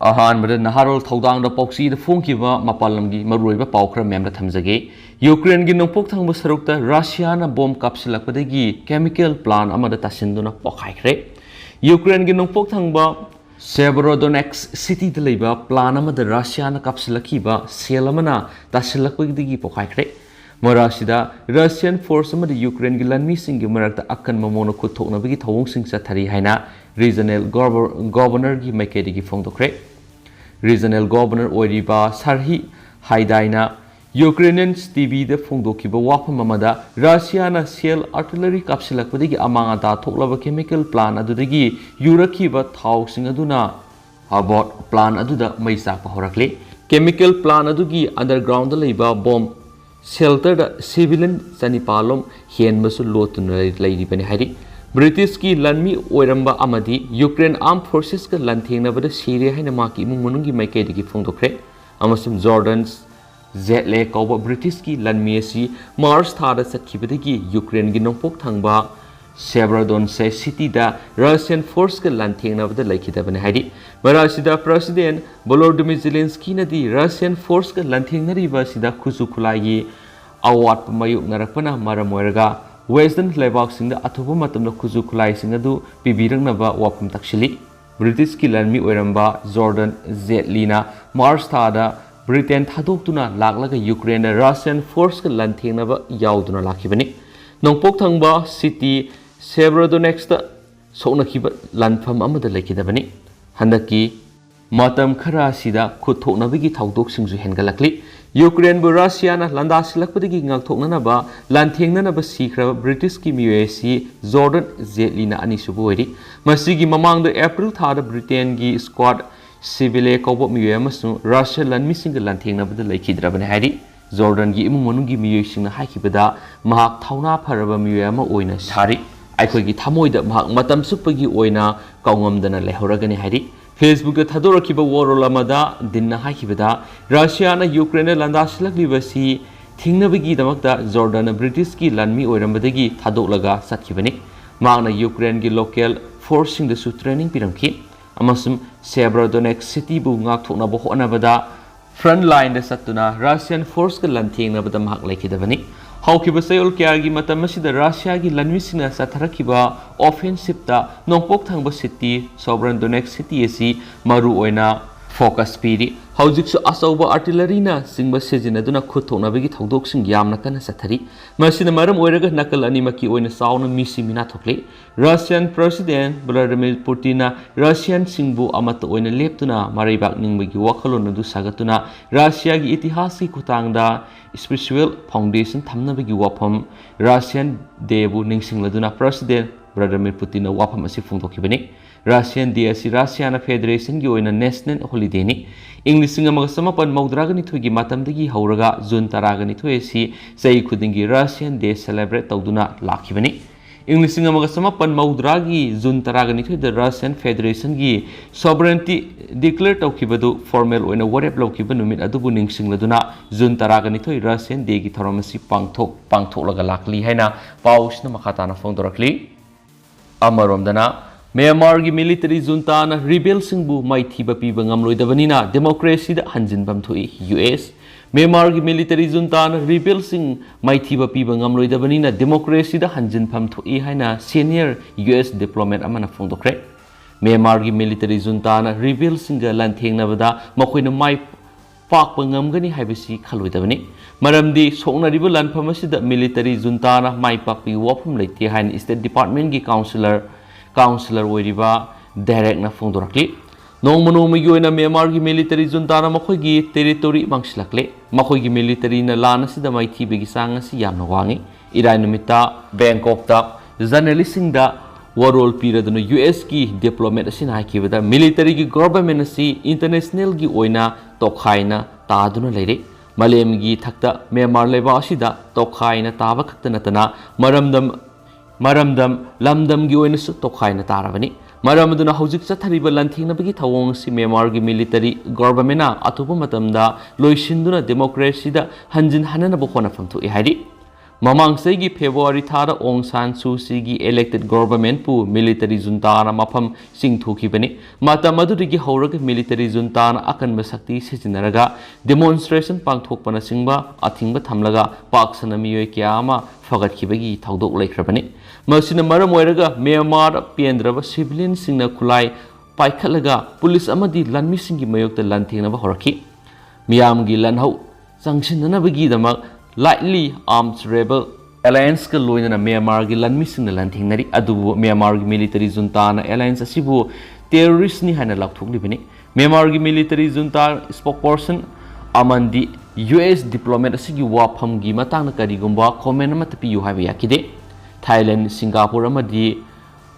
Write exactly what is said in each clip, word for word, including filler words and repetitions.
ꯑꯍꯥꯟꯕꯗ ꯅꯍꯥꯔꯣꯜ ꯊꯧꯗꯥꯡꯗ ꯄꯥꯎꯆꯦꯗ ꯐꯣꯡꯈꯤꯕ ꯃꯄꯥꯟ ꯂꯝꯒꯤ ꯃꯔꯨꯑꯣꯏꯕ ꯄꯥꯎ ꯈꯔ ꯃꯌꯥꯝꯗ ꯊꯝꯖꯒꯦ꯫ ꯌꯨꯀ꯭ꯔꯦꯟꯒꯤ ꯅꯣꯡꯄꯣꯛ ꯊꯪꯕ ꯁꯔꯨꯛꯇ ꯔꯁꯤꯌꯥꯅ ꯕꯣꯝ ꯀꯥꯞꯁꯤꯜꯂꯛꯄꯗꯒꯤ chemical plant ꯑꯃꯗ ꯇꯥꯁꯤꯟꯗꯨꯅ ꯄꯣꯈꯥꯏꯈ꯭ꯔꯦ꯫ ꯌꯨꯀ꯭ꯔꯦꯟꯒꯤ ꯅꯣꯡꯄꯣꯛ ꯊꯪꯕ Severodonetsk cityꯗ ꯂꯩꯕ plant ꯑꯃꯗ ꯔꯁꯤꯌꯥꯅ ꯀꯥꯞꯁꯤꯜꯂꯛꯈꯤꯕ shell ꯑꯃꯅ ꯇꯥꯁꯤꯜꯂꯛꯄꯗꯒꯤ ꯄꯣꯈꯥꯏꯈ꯭ꯔꯦ꯫ ꯃꯔꯛ ꯑꯁꯤꯗ Russian force ꯑꯃꯗꯤ ꯌꯨꯀ꯭ꯔꯦꯟꯒꯤ ꯂꯥꯟꯃꯤꯁꯤꯡꯒꯤ ꯃꯔꯛꯇ ꯑꯀꯟꯕ ꯃꯑꯣꯡꯗ ꯈꯨꯠ ꯊꯣꯛꯅꯕꯒꯤ ꯊꯧꯑꯣꯡꯁꯤꯡ ꯆꯠꯊꯔꯤ ꯍꯥꯏꯅ regional governor ꯒꯤ ꯃꯥꯏꯀꯩꯗꯒꯤ ꯐꯣꯡꯗꯣꯛꯈ꯭ꯔꯦ꯫ Regional governor ꯑꯣꯏꯔꯤꯕ ꯁꯔꯍꯤ ꯍꯥꯏꯗꯥꯏꯅ Ukrainian ꯇꯤꯚꯤꯗ ꯐꯣꯡꯗꯣꯛꯈꯤꯕ ꯋꯥꯐꯝ ꯑꯃꯗ ꯔꯁꯤꯌꯥꯅ shell artillery ꯀꯥꯞꯁꯤꯜꯂꯛꯄꯗꯒꯤ ꯑꯃꯥꯡ ꯑꯇꯥ ꯊꯣꯛꯂꯕ chemical plant ꯑꯗꯨꯗꯒꯤ ꯌꯨꯔꯛꯈꯤꯕ ꯊꯥꯎꯁꯤꯡ ꯑꯗꯨꯅ ꯄꯣꯋꯔ ꯄ꯭ꯂꯥꯟ ꯑꯗꯨꯗ ꯃꯩ ꯆꯥꯛꯄ ꯍꯧꯔꯛꯂꯤ꯫ Chemical plant ꯑꯗꯨꯒꯤ underground ꯗ ꯂꯩꯕ bomb shelter ꯗ civilian ꯆꯅꯤꯄꯥꯜ ꯔꯣꯝ ꯍꯦꯟꯕꯁꯨ ꯂꯣꯠꯇꯨꯅ ꯂꯩꯔꯤꯕꯅꯤ ꯍꯥꯏꯔꯤ꯫ ꯕ꯭ꯔꯤꯇꯤꯁꯀꯤ ꯂꯥꯟꯃꯤ ꯑꯣꯏꯔꯝꯕ ꯑꯃꯗꯤ Ukraine Armed Forces ꯀ ꯂꯥꯟꯊꯦꯡꯅꯕꯗ ꯁꯤꯔꯦ ꯍꯥꯏꯅ ꯃꯍꯥꯛꯀꯤ ꯏꯃꯨꯡ ꯃꯅꯨꯡꯒꯤ ꯃꯥꯏꯀꯩꯗꯒꯤ ꯐꯣꯡꯗꯣꯛꯈ꯭ꯔꯦ꯫ ꯑꯃꯁꯨꯡ Jordan Zetley ꯀꯧꯕ ꯕ꯭ꯔꯤꯇꯤꯁꯀꯤ ꯂꯥꯟꯃꯤ ꯑꯁꯤ ꯃꯥꯔꯆ ꯊꯥꯗ ꯆꯠꯈꯤꯕꯗꯒꯤ ꯌꯨꯀ꯭ꯔꯦꯟꯒꯤ ꯅꯣꯡꯄꯣꯛ ꯊꯪꯕ Severodonetsk cityꯗ Russian force ꯀ ꯂꯥꯟꯊꯦꯡꯅꯕꯗ ꯂꯩꯈꯤꯗꯕꯅꯤ ꯍꯥꯏꯔꯤ꯫ ꯃꯔꯛ ꯑꯁꯤꯗ President Volodymyr Zelenskyꯅꯗꯤ Russian force ꯀ ꯂꯥꯟꯊꯦꯡꯅꯔꯤꯕ ꯑꯁꯤꯗ ꯈꯨꯠꯁꯨ ꯈꯨꯠꯂꯥꯏꯒꯤ ꯑꯋꯥꯠꯄ ꯃꯥꯌꯣꯛꯅꯔꯛꯄꯅ ꯃꯔꯝ ꯑꯣꯏꯔꯒ Western ꯂꯩꯕꯥꯛꯁꯤꯡꯗ ꯑꯊꯨꯕ ꯃꯇꯝꯗ ꯈꯨꯠꯁꯨ ꯈꯨꯠꯂꯥꯏꯁꯤꯡ ꯑꯗꯨ ꯄꯤꯕꯤꯔꯛꯅꯕ ꯋꯥꯐꯝ ꯇꯥꯛꯁꯤꯜꯂꯤ꯫ ꯕ꯭ꯔꯤꯇꯤꯁꯀꯤ ꯂꯥꯟꯃꯤ ꯑꯣꯏꯔꯝꯕ Jordan Zetleyꯅ ꯃꯥꯔꯆ ꯊꯥꯗ ꯕ꯭ꯔꯤꯇꯦꯟ ꯊꯥꯗꯣꯛꯇꯨꯅ ꯂꯥꯛꯂꯒ ꯌꯨꯀ꯭ꯔꯦꯟꯗ Russian force ꯀ ꯂꯥꯟꯊꯦꯡꯅꯕ ꯌꯥꯎꯗꯨꯅ ꯂꯥꯛꯈꯤꯕꯅꯤ꯫ ꯅꯣꯡꯄꯣꯛ ꯊꯪꯕ city Severodonetskꯇ ꯁꯣꯛꯅꯈꯤꯕ ꯂꯥꯟꯐꯝ ꯑꯃꯗ ꯂꯩꯈꯤꯗꯕꯅꯤ꯫ ꯍꯟꯗꯛꯀꯤ ꯃꯇꯝ ꯈꯔ ꯑꯁꯤꯗ ꯈꯨꯠ ꯊꯣꯛꯅꯕꯒꯤ ꯊꯧꯗꯣꯛꯁꯤꯡꯁꯨ ꯍꯦꯟꯒꯠꯂꯛꯂꯤ꯫ ꯌꯨꯀ꯭ꯔꯦꯟꯕꯨ ꯔꯁꯤꯌꯥꯅ ꯂꯥꯟꯗꯥꯁꯤꯜꯂꯛꯄꯗꯒꯤ ꯉꯥꯛꯊꯣꯛꯅꯅꯕ ꯂꯥꯟꯊꯦꯡꯅꯅꯕ ꯁꯤꯈ꯭ꯔꯕ ꯕ꯭ꯔꯤꯇꯤꯁꯀꯤ ꯃꯤꯑꯣꯏ ꯑꯁꯤ Jordan Zetleyꯅ ꯑꯅꯤꯁꯨꯕ ꯑꯣꯏꯔꯤ꯫ ꯃꯁꯤꯒꯤ ꯃꯃꯥꯡꯗ ꯑꯦꯄ꯭ꯔꯤꯜ ꯊꯥꯗ ꯕ꯭ꯔꯤꯇꯦꯟꯒꯤ squad Sibile ꯀꯧꯕ ꯃꯤꯑꯣꯏ ꯑꯃꯁꯨ ꯔꯁꯤꯌꯥ ꯂꯥꯟꯃꯤꯁꯤꯡꯒ ꯂꯥꯟꯊꯦꯡꯅꯕꯗ ꯂꯩꯈꯤꯗ꯭ꯔꯕꯅꯤ ꯍꯥꯏꯔꯤ꯫ ꯖꯣꯔꯗꯟꯒꯤ ꯏꯃꯨꯡ ꯃꯅꯨꯡꯒꯤ ꯃꯤꯑꯣꯏꯁꯤꯡꯅ ꯍꯥꯏꯈꯤꯕꯗ ꯃꯍꯥꯛ ꯊꯧꯅꯥ ꯐꯔꯕ ꯃꯤꯑꯣꯏ ꯑꯃ ꯑꯣꯏꯅ ꯁꯥꯔꯤ꯫ ꯑꯩꯈꯣꯏꯒꯤ ꯊꯃꯣꯏꯗ ꯃꯍꯥꯛ ꯃꯇꯝ ꯆꯨꯞꯄꯒꯤ ꯑꯣꯏꯅ ꯀꯥꯎꯉꯝꯗꯅ ꯂꯩꯍꯧꯔꯒꯅꯤ ꯍꯥꯏꯔꯤ꯫ Facebookꯇ ꯊꯥꯗꯣꯔꯛꯈꯤꯕ ꯋꯥꯔꯣꯜ ꯑꯃꯗ ꯗꯤꯟꯅ ꯍꯥꯏꯈꯤꯕꯗ ꯔꯁꯤꯌꯥꯅ ꯌꯨꯀ꯭ꯔꯦꯟꯗ ꯂꯥꯟꯗꯥꯁꯤꯜꯂꯛꯂꯤꯕ ꯑꯁꯤ ꯊꯤꯡꯅꯕꯒꯤꯗꯃꯛꯇ ꯖꯣꯔꯗꯟꯅ ꯕ꯭ꯔꯤꯇꯤꯁꯀꯤ ꯂꯥꯟꯃꯤ ꯑꯣꯏꯔꯝꯕꯗꯒꯤ ꯊꯥꯗꯣꯛꯂꯒ ꯆꯠꯈꯤꯕꯅꯤ꯫ ꯃꯍꯥꯛꯅ ꯌꯨꯀ꯭ꯔꯦꯟꯒꯤ local forceꯁꯤꯡꯗꯁꯨ training ꯄꯤꯔꯝꯈꯤ꯫ ꯑꯃꯁꯨꯡ Severodonetsk cityꯕꯨ ꯉꯥꯛꯊꯣꯛꯅꯕ ꯍꯣꯠꯅꯕꯗ front lineꯗ ꯆꯠꯇꯨꯅ Russian forceꯀ ꯂꯥꯟꯊꯦꯡꯅꯕꯗ ꯃꯍꯥꯛ ꯂꯩꯈꯤꯗꯕꯅꯤ꯫ ꯍꯧꯈꯤꯕ ꯆꯌꯣꯜ ꯀꯌꯥꯒꯤ ꯃꯇꯝ ꯑꯁꯤꯗ Russiaꯒꯤ ꯂꯥꯟꯃꯤꯁꯤꯡꯅ ꯆꯠꯊꯔꯛꯈꯤꯕ offensiveꯇ ꯅꯣꯡꯄꯣꯛ ꯊꯪꯕ city Severodonetsk city ꯑꯁꯤ ꯃꯔꯨ ꯑꯣꯏꯅ focus ꯄꯤꯔꯤ꯫ ꯍꯧꯖꯤꯛꯁꯨ ꯑꯆꯧꯕ artilleryꯅ ꯆꯤꯡꯕ ꯁꯤꯖꯤꯟꯅꯗꯨꯅ ꯈꯨꯠ ꯊꯣꯛꯅꯕꯒꯤ ꯊꯧꯗꯣꯛꯁꯤꯡ ꯌꯥꯝꯅ ꯀꯟꯅ ꯆꯠꯊꯔꯤ꯫ ꯃꯁꯤꯅ ꯃꯔꯝ ꯑꯣꯏꯔꯒ ꯅꯥꯀꯜ ꯑꯅꯤꯃꯛꯀꯤ ꯑꯣꯏꯅ ꯆꯥꯎꯅ ꯃꯤꯁꯤ ꯃꯤꯅꯥ ꯊꯣꯛꯂꯤ꯫ Russian President Vladimir Putinꯅ Russianꯁꯤꯡꯕꯨ ꯑꯃꯠꯇ ꯑꯣꯏꯅ ꯂꯦꯞꯇꯨꯅ ꯃꯔꯩꯕꯥꯛ ꯅꯤꯡꯕꯒꯤ ꯋꯥꯈꯜꯂꯣꯟ ꯑꯗꯨ ꯁꯥꯒꯠꯇꯨꯅ Russiaꯒꯤ ꯏꯇꯤꯍꯥꯁꯀꯤ ꯈꯨꯠꯊꯥꯡꯗ spiritual foundation ꯊꯝꯅꯕꯒꯤ ꯋꯥꯐꯝ Russian Dayꯕꯨ ꯅꯤꯡꯁꯤꯡꯂꯗꯨꯅ President Vladimir Putinꯅ ꯋꯥꯐꯝ ꯑꯁꯤ ꯐꯣꯡꯗꯣꯛꯈꯤꯕꯅꯤ꯫ Russian Day ꯑꯁꯤ Russiaꯅ Federationꯒꯤ ꯑꯣꯏꯅ national holidayꯅꯤ꯫ ꯏꯪ ꯂꯤꯁꯤꯡ ꯑꯃꯒ ꯆꯃꯥꯄꯟ ꯃꯧꯗ꯭ꯔꯥꯒ ꯅꯤꯊꯣꯏꯒꯤ ꯃꯇꯝꯗꯒꯤ ꯍꯧꯔꯒ June ꯇꯔꯥꯒ ꯅꯤꯊꯣꯏ ꯑꯁꯤ ꯆꯍꯤ ꯈꯨꯗꯤꯡꯒꯤ Russian Day celebrate ꯇꯧꯗꯨꯅ ꯂꯥꯛꯈꯤꯕꯅꯤ꯫ ꯏꯪ ꯂꯤꯁꯤꯡ ꯑꯃꯒ ꯆꯃꯥꯄꯟ ꯃꯧꯗ꯭ꯔꯥꯒꯤ June ꯇꯔꯥꯒ ꯅꯤꯊꯣꯏꯗ Russian Federationꯒꯤ sovereignty declare ꯇꯧꯈꯤꯕꯗꯨ formal ꯑꯣꯏꯅ ꯋꯥꯔꯦꯞ ꯂꯧꯈꯤꯕ ꯅꯨꯃꯤꯠ ꯑꯗꯨꯕꯨ ꯅꯤꯡꯁꯤꯡꯂꯗꯨꯅ June ꯇꯔꯥꯒ ꯅꯤꯊꯣꯏ Russian Dayꯒꯤ ꯊꯧꯔꯝ ꯑꯁꯤ ꯄꯥꯡꯊꯣꯛ-, ꯄꯥꯡꯊꯣꯛꯂꯒ ꯂꯥꯛꯂꯤ ꯍꯥꯏꯅ ꯄꯥꯎꯁꯤꯅ ꯃꯈꯥ ꯇꯥꯅ ꯐꯣꯡꯗꯣꯔꯛꯂꯤ꯫ ꯑꯃꯔꯣꯝꯗꯅ, ꯃ꯭ꯌꯥꯟꯃꯥꯔꯒꯤ military juntaꯅ rebelꯁꯤꯡꯕꯨ ꯃꯥꯏꯊꯤꯕ ꯄꯤꯕ ꯉꯝꯂꯣꯏꯗꯕꯅꯤꯅ democracyꯗ ꯍꯟꯖꯤꯟꯐꯝ ꯊꯣꯛꯏ꯫ U S꯫ ꯃ꯭ꯌꯥꯟꯃꯥꯔꯒꯤ military juntaꯅ rebelꯁꯤꯡ ꯃꯥꯏꯊꯤꯕ ꯄꯤꯕ ꯉꯝꯂꯣꯏꯗꯕꯅꯤꯅ democracyꯗ ꯍꯟꯖꯤꯟꯐꯝ ꯊꯣꯛꯏ ꯍꯥꯏꯅ senior U S diplomat ꯑꯃꯅ ꯐꯣꯡꯗꯣꯛꯈ꯭ꯔꯦ꯫ ꯃ꯭ꯌꯥꯟꯃꯥꯔꯒꯤ military juntaꯅ rebelꯁꯤꯡꯒ ꯂꯥꯟꯊꯦꯡꯅꯕꯗ ꯃꯈꯣꯏꯅ ꯃꯥꯏ ꯄꯥꯛꯄ ꯉꯝꯒꯅꯤ ꯍꯥꯏꯕꯁꯤ ꯈꯜꯂꯣꯏꯗꯕꯅꯤ꯫ ꯃꯔꯝꯗꯤ ꯁꯣꯛꯅꯔꯤꯕ ꯂꯥꯟꯐꯝ ꯑꯁꯤꯗ military juntaꯅ ꯃꯥꯏ ꯄꯥꯛꯄꯒꯤ ꯋꯥꯐꯝ ꯂꯩꯇꯦ ꯍꯥꯏꯅ State Departmentꯀꯤ councillor, councillor ꯑꯣꯏꯔꯤꯕ Derekꯅ ꯐꯣꯡꯗꯣꯔꯛꯂꯤ꯫ ꯅꯣꯡꯃ ꯅꯣꯡꯃꯒꯤ ꯑꯣꯏꯅ ꯃ꯭ꯌꯥꯟꯃꯥꯔꯒꯤ military juntaꯅ ꯃꯈꯣꯏꯒꯤ territory ꯃꯥꯡꯁꯤꯜꯂꯛꯂꯦ꯫ ꯃꯈꯣꯏꯒꯤ militaryꯅ ꯂꯥꯟ ꯑꯁꯤꯗ ꯃꯥꯏꯊꯤꯕꯒꯤ ꯆꯥꯡ ꯑꯁꯤ ꯌꯥꯝꯅ ꯋꯥꯡꯏ꯫ ꯏꯔꯥꯏ ꯅꯨꯃꯤꯠꯇ Bangkokꯇ journalistꯁꯤꯡꯗ ꯋꯥꯔꯣꯜ ꯄꯤꯔꯗꯨꯅ U Sꯀꯤ diplomat ꯑꯁꯤꯅ ꯍꯥꯏꯈꯤꯕꯗ militaryꯒꯤ government ꯑꯁꯤ internationalꯒꯤ ꯑꯣꯏꯅ ꯇꯣꯈꯥꯏꯅ ꯇꯥꯗꯨꯅ ꯂꯩꯔꯦ꯫ ꯃꯥꯂꯦꯝꯒꯤ ꯊꯛꯇ ꯃ꯭ꯌꯥꯟꯃꯥꯔ ꯂꯩꯕꯥꯛ ꯑꯁꯤꯗ ꯇꯣꯈꯥꯏꯅ ꯇꯥꯕ ꯈꯛꯇ ꯅꯠꯇꯅ ꯃꯔꯝꯗꯝ, ꯃꯔꯝꯗꯝ, ꯂꯝꯗꯝꯒꯤ ꯑꯣꯏꯅꯁꯨ ꯇꯣꯈꯥꯏꯅ ꯇꯥꯔꯕꯅꯤ꯫ ꯃꯔꯝ ꯑꯗꯨꯅ ꯍꯧꯖꯤꯛ ꯆꯠꯊꯔꯤꯕ ꯂꯥꯟꯊꯦꯡꯅꯕꯒꯤ ꯊꯧꯑꯣꯡ ꯑꯁꯤ ꯃ꯭ꯌꯥꯟꯃꯥꯔꯒꯤ military governmentꯅ ꯑꯊꯨꯕ ꯃꯇꯝꯗ ꯂꯣꯏꯁꯤꯟꯗꯨꯅ democracyꯗ ꯍꯟꯖꯤꯟꯍꯟꯅꯅꯕ ꯍꯣꯠꯅꯐꯝ ꯊꯣꯛꯏ ꯍꯥꯏꯔꯤ꯫ ꯃꯃꯥꯡ ꯆꯍꯤꯒꯤ February ꯊꯥꯗ ꯑꯣꯡ ꯁꯥꯟ ꯁꯨ ꯆꯤꯒꯤ elected governmentꯄꯨ military juntaꯅ ꯃꯐꯝ ꯆꯤꯡꯊꯣꯛꯈꯤꯕꯅꯤ꯫ ꯃꯇꯝ ꯑꯗꯨꯗꯒꯤ ꯍꯧꯔꯒ military juntaꯅ ꯑꯀꯟꯕ ꯁꯛꯇꯤ ꯁꯤꯖꯤꯟꯅꯔꯒ demonstration ꯄꯥꯡꯊꯣꯛꯄꯅꯆꯤꯡꯕ ꯑꯊꯤꯡꯕ ꯊꯝꯂꯒ ꯄꯥꯛ ꯁꯟꯅ ꯃꯤꯑꯣꯏ ꯀꯌꯥ ꯑꯃ ꯐꯒꯠꯈꯤꯕꯒꯤ ꯊꯧꯗꯣꯛ ꯂꯩꯈ꯭ꯔꯕꯅꯤ꯫ ꯃꯁꯤꯅ ꯃꯔꯝ ꯑꯣꯏꯔꯒ ꯃ꯭ꯌꯥꯟꯃꯥꯔꯗ ꯄꯦꯟꯗ꯭ꯔꯕ civilianꯁꯤꯡꯅ ꯈꯨꯠꯂꯥꯏ ꯄꯥꯏꯈꯠꯂꯒ ꯄꯨꯂꯤꯁ ꯑꯃꯗꯤ ꯂꯥꯟꯃꯤꯁꯤꯡꯒꯤ ꯃꯥꯌꯣꯛꯇ ꯂꯥꯟꯊꯦꯡꯅꯕ ꯍꯧꯔꯛꯈꯤ꯫ ꯃꯤꯌꯥꯝꯒꯤ ꯂꯥꯟꯍꯧ ꯆꯪꯁꯤꯟꯅꯅꯕꯒꯤꯗꯃꯛ lightly armed rebel allianceꯀ ꯂꯣꯏꯅꯅ ꯃ꯭ꯌꯥꯟꯃꯥꯔꯒꯤ ꯂꯥꯟꯃꯤꯁꯤꯡꯅ ꯂꯥꯟꯊꯦꯡꯅꯔꯤ꯫ ꯑꯗꯨꯕꯨ ꯃ꯭ꯌꯥꯟꯃꯥꯔꯒꯤ military juntaꯅ alliance ꯑꯁꯤꯕꯨ terroristꯅꯤ ꯍꯥꯏꯅ ꯂꯥꯎꯊꯣꯛꯂꯤꯕꯅꯤ꯫ ꯃ꯭ꯌꯥꯟꯃꯥꯔꯒꯤ military junta spokesperson ꯑꯃꯟꯗꯤ U S diplomat ꯑꯁꯤꯒꯤ ꯋꯥꯐꯝꯒꯤ ꯃꯇꯥꯡꯗ ꯀꯔꯤꯒꯨꯝꯕ comment ꯑꯃꯠꯇ ꯄꯤꯌꯨ ꯍꯥꯏꯕ ꯌꯥꯈꯤꯗꯦ꯫ ꯊꯥꯏꯂꯦꯟ, ꯁꯤꯡꯒꯥꯄꯨꯔ ꯑꯃꯗꯤ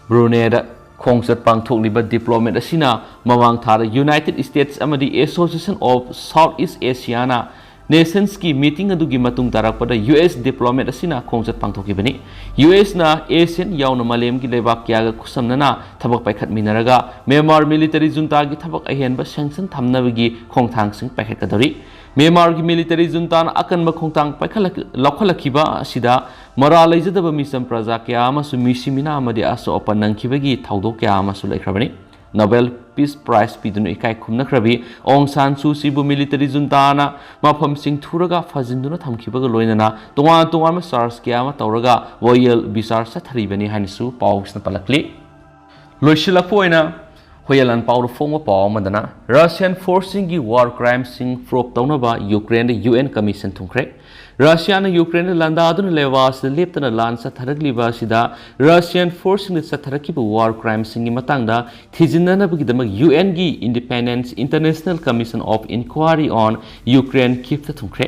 ꯕ꯭ꯔꯨꯅꯦꯗ ꯈꯣꯡꯆꯠ ꯄꯥꯡꯊꯣꯛꯂꯤꯕ diplomat ꯑꯁꯤꯅ ꯃꯃꯥꯡ ꯊꯥꯗ United States ꯑꯃꯗꯤ Association of Southeast Asiana Nationsꯀꯤ meeting ꯑꯗꯨꯒꯤ ꯃꯇꯨꯡ ꯇꯥꯔꯛꯄꯗ U S diplomat ꯑꯁꯤꯅ ꯈꯣꯡꯆꯠ ꯄꯥꯡꯊꯣꯛꯈꯤꯕꯅꯤ꯫ U Sꯅ ASEAN ꯌꯥꯎꯅ ꯃꯥꯂꯦꯝꯒꯤ ꯂꯩꯕꯥꯛ ꯀꯌꯥꯒ ꯈꯨꯠꯁꯝꯅꯅ ꯊꯕꯛ ꯄꯥꯏꯈꯠꯃꯤꯟꯅꯔꯒ ꯃ꯭ꯌꯥꯟꯃꯥꯔ military juntaꯒꯤ ꯊꯕꯛ ꯑꯍꯦꯟꯕ sanction ꯊꯝꯅꯕꯒꯤ ꯈꯣꯡꯊꯥꯡꯁꯤꯡ ꯄꯥꯏꯈꯠꯀꯗꯧꯔꯤ꯫ ꯃ꯭ꯌꯥꯟꯃꯥꯔꯒꯤ military juntaꯅ ꯑꯀꯟꯕ ꯈꯣꯡꯊꯥꯡ ꯄꯥꯏꯈꯠꯂꯛ-, ꯂꯧꯈꯠꯂꯛꯈꯤꯕ ꯑꯁꯤꯗ ꯃꯔꯥꯜ ꯂꯩꯖꯗꯕ ꯃꯤꯆꯝ ꯄ꯭ꯔꯖꯥ ꯀꯌꯥ ꯑꯃꯁꯨ ꯃꯤꯁꯤ ꯃꯤꯅꯥ ꯑꯃꯗꯤ ꯑꯁꯣꯛ ꯑꯄꯟ ꯅꯪꯈꯤꯕꯒꯤ ꯊꯧꯗꯣꯛ ꯀꯌꯥ ꯑꯃꯁꯨ ꯂꯩꯈ꯭ꯔꯕꯅꯤ꯫ Nobel Peace Prize ꯄꯤꯗꯨꯅ ꯏꯀꯥꯏ ꯈꯨꯝꯅꯈ꯭ꯔꯕꯤ ꯑꯣꯡ ꯁꯥꯟ ꯁꯨ ꯆꯤꯕꯨ military juntaꯅ ꯃꯐꯝꯁꯤꯡ ꯊꯨꯔꯒ ꯐꯥꯖꯤꯟꯗꯨꯅ ꯊꯝꯈꯤꯕꯒ ꯂꯣꯏꯅꯅ ꯇꯣꯉꯥꯟ ꯇꯣꯉꯥꯟꯕ charge ꯀꯌꯥ ꯑꯃ ꯇꯧꯔꯒ ꯋꯥꯌꯦꯜ ꯕꯤꯆꯥꯔ ꯆꯠꯊꯔꯤꯕꯅꯤ ꯍꯥꯏꯅꯁꯨ ꯄꯥꯎꯁꯤꯅ ꯄꯜꯂꯛꯂꯤ꯫ ꯂꯣꯏꯁꯤꯜꯂꯛꯄ ꯑꯣꯏꯅ ꯍꯨꯌꯦꯜ ꯂꯥꯟꯄꯥꯎꯗ ꯐꯣꯡꯕ ꯄꯥꯎ ꯑꯃꯗꯅ Russian forceꯁꯤꯡꯒꯤ war crimesꯁꯤꯡ probe ꯇꯧꯅꯕ Ukraineꯗ U N commission ꯊꯨꯡꯈ꯭ꯔꯦ꯫ ꯔꯁꯤꯌꯥꯅ ꯌꯨꯀ꯭ꯔꯦꯟꯗ ꯂꯥꯟꯗꯥꯗꯨꯅ ꯂꯩꯕꯥꯛ ꯑꯁꯤꯗ ꯂꯦꯞꯇꯅ ꯂꯥꯟ ꯆꯠꯊꯔꯛꯂꯤꯕ ꯑꯁꯤꯗ Russian forceꯁꯤꯡꯅ ꯆꯠꯊꯔꯛꯈꯤꯕ war crimesꯁꯤꯡꯒꯤ ꯃꯇꯥꯡꯗ ꯊꯤꯖꯤꯟꯅꯅꯕꯒꯤꯗꯃꯛ U Nꯒꯤ Independent International Commission of Inquiry on Ukraine Kievꯇ ꯊꯨꯡꯈ꯭ꯔꯦ꯫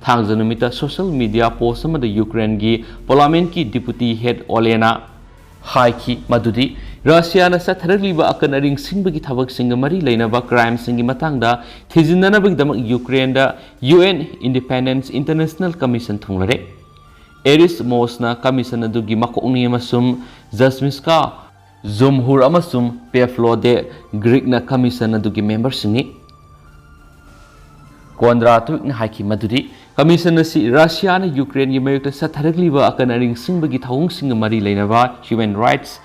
ꯊꯥꯡꯖ ꯅꯨꯃꯤꯠꯇ social media post ꯑꯃꯗ ꯌꯨꯀ꯭ꯔꯦꯟꯒꯤ parliamentꯀꯤ deputy head Olena ꯍꯥꯏꯈꯤ ꯃꯗꯨꯗꯤ ꯔꯁꯤꯌꯥꯅ ꯆꯠꯊꯔꯛꯂꯤꯕ ꯑꯀꯟ ꯑꯔꯤꯡ ꯁꯤꯡꯕꯒꯤ ꯊꯕꯛꯁꯤꯡꯒ ꯃꯔꯤ ꯂꯩꯅꯕ crimesꯁꯤꯡꯒꯤ ꯃꯇꯥꯡꯗ ꯊꯤꯖꯤꯟꯅꯅꯕꯒꯤꯗꯃꯛ ꯌꯨꯀ꯭ꯔꯦꯟꯗ U N Independent International Commission ꯊꯨꯡꯂꯔꯦ꯫ ꯑꯦꯔꯤꯁ ꯃꯣꯁꯅ commission ꯑꯗꯨꯒꯤ ꯃꯀꯣꯛꯅꯤ ꯑꯃꯁꯨꯡ ꯖꯁꯃꯤꯁꯀꯥ ꯖꯨꯝꯍꯨꯔ ꯑꯃꯁꯨꯡ ꯄꯦꯐ꯭ꯂꯣꯗꯦ ꯒ꯭ꯔꯤꯛꯅ commission ꯑꯗꯨꯒꯤ memberꯁꯤꯡꯅꯤ꯫ ꯀꯣꯟꯗ꯭ꯔꯥ ꯇꯨꯏꯛꯅ ꯍꯥꯏꯈꯤ ꯃꯗꯨꯗꯤ ꯀꯃꯤꯁꯟ ꯑꯁꯤ ꯔꯁꯤꯌꯥꯅ ꯌꯨꯀ꯭ꯔꯦꯟꯒꯤ ꯃꯥꯌꯣꯛꯇ ꯆꯠꯊꯔꯛꯂꯤꯕ ꯑꯀꯟ ꯑꯔꯤꯡ ꯁꯤꯡꯕꯒꯤ ꯊꯧꯑꯣꯡꯁꯤꯡꯒ ꯃꯔꯤ ꯂꯩꯅꯕ human rights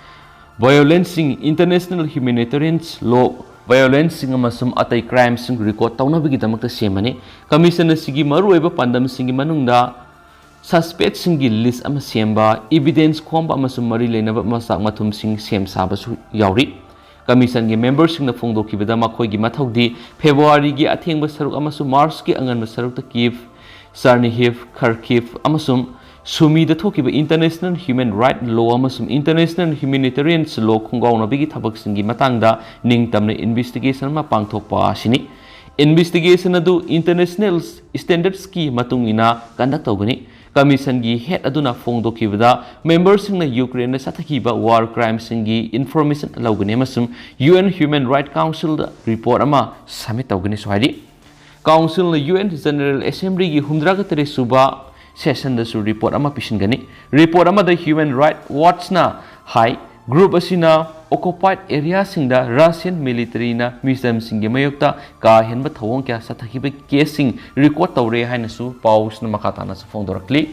violationꯁꯤꯡ, international humanitarian law violationꯁꯤꯡ ꯑꯃꯁꯨꯡ ꯑꯇꯩ crimeꯁꯤꯡ record ꯇꯧꯅꯕꯒꯤꯗꯃꯛꯇ ꯁꯦꯝꯕꯅꯤ꯫ ꯀꯃꯤꯁꯟ ꯑꯁꯤꯒꯤ ꯃꯔꯨꯑꯣꯏꯕ ꯄꯥꯟꯗꯝꯁꯤꯡꯒꯤ ꯃꯅꯨꯡꯗ suspectꯁꯤꯡꯒꯤ list ꯑꯃ ꯁꯦꯝꯕ, evidence ꯈꯣꯝꯕ ꯑꯃꯁꯨꯡ ꯃꯔꯤ ꯂꯩꯅꯕ ꯃꯆꯥꯛ ꯃꯊꯨꯝꯁꯤꯡ ꯁꯦꯝ ꯁꯥꯕꯁꯨ ꯌꯥꯎꯔꯤ꯫ ꯀꯃꯤꯁꯟꯒꯤ memberꯁꯤꯡꯅ ꯐꯣꯡꯗꯣꯛꯈꯤꯕꯗ ꯃꯈꯣꯏꯒꯤ ꯃꯊꯧꯗꯤ Februaryꯒꯤ ꯑꯊꯦꯡꯕ ꯁꯔꯨꯛ ꯑꯃꯁꯨꯡ Marchꯀꯤ ꯑꯉꯟꯕ ꯁꯔꯨꯛꯇ Kyiv, Chernihiv, Kharkiv ꯑꯃꯁꯨꯡ Sumiꯗ ꯊꯣꯛꯈꯤꯕ international human rights law ꯑꯃꯁꯨꯡ international humanitarian law ꯈꯣꯡꯒꯥꯎꯅꯕꯒꯤ ꯊꯕꯛꯁꯤꯡꯒꯤ ꯃꯇꯥꯡꯗ ꯅꯤꯡꯇꯝꯅ investigation ꯑꯃ ꯄꯥꯡꯊꯣꯛꯄ ꯑꯁꯤꯅꯤ꯫ Investigation ꯑꯗꯨ international standardsꯀꯤ ꯃꯇꯨꯡ ꯏꯟꯅ conduct ꯇꯧꯒꯅꯤ꯫ ꯀꯃꯤꯁꯟꯒꯤ head ꯑꯗꯨꯅ ꯐꯣꯡꯗꯣꯛꯈꯤꯕꯗ, memberꯁꯤꯡꯅ ꯌꯨꯀ꯭ꯔꯦꯟꯗ ꯆꯠꯊꯈꯤꯕ war crimeꯁꯤꯡꯒꯤ information ꯂꯧꯒꯅꯤ ꯑꯃꯁꯨꯡ UN Human Rights Councilꯗ report ꯑꯃ submit ꯇꯧꯒꯅꯤꯁꯨ ꯍꯥꯏꯔꯤ꯫ Councilꯅ UN General Assemblyꯒꯤ ꯍꯨꯝꯗ꯭ꯔꯥꯒ ꯇꯔꯦꯠ ꯁꯨꯕ sessionꯗꯁꯨ report ꯑꯃ ꯄꯤꯁꯤꯟꯒꯅꯤ꯫ Report ꯑꯃꯗ Human Rights Watchꯅ ꯍꯥꯏ, group ꯑꯁꯤꯅ occupied areaꯁꯤꯡꯗ Russian militaryꯅ ꯃꯤꯆꯝꯁꯤꯡꯒꯤ ꯃꯥꯌꯣꯛꯇ ꯀꯥ ꯍꯦꯟꯕ ꯊꯧꯑꯣꯡ ꯀꯌꯥ ꯆꯠꯊꯈꯤꯕꯒꯤ caseꯁꯤꯡ record ꯇꯧꯔꯦ ꯍꯥꯏꯅꯁꯨ ꯄꯥꯎꯁꯤꯅ ꯃꯈꯥ ꯇꯥꯅꯁꯨ ꯐꯣꯡꯗꯣꯔꯛꯂꯤ꯫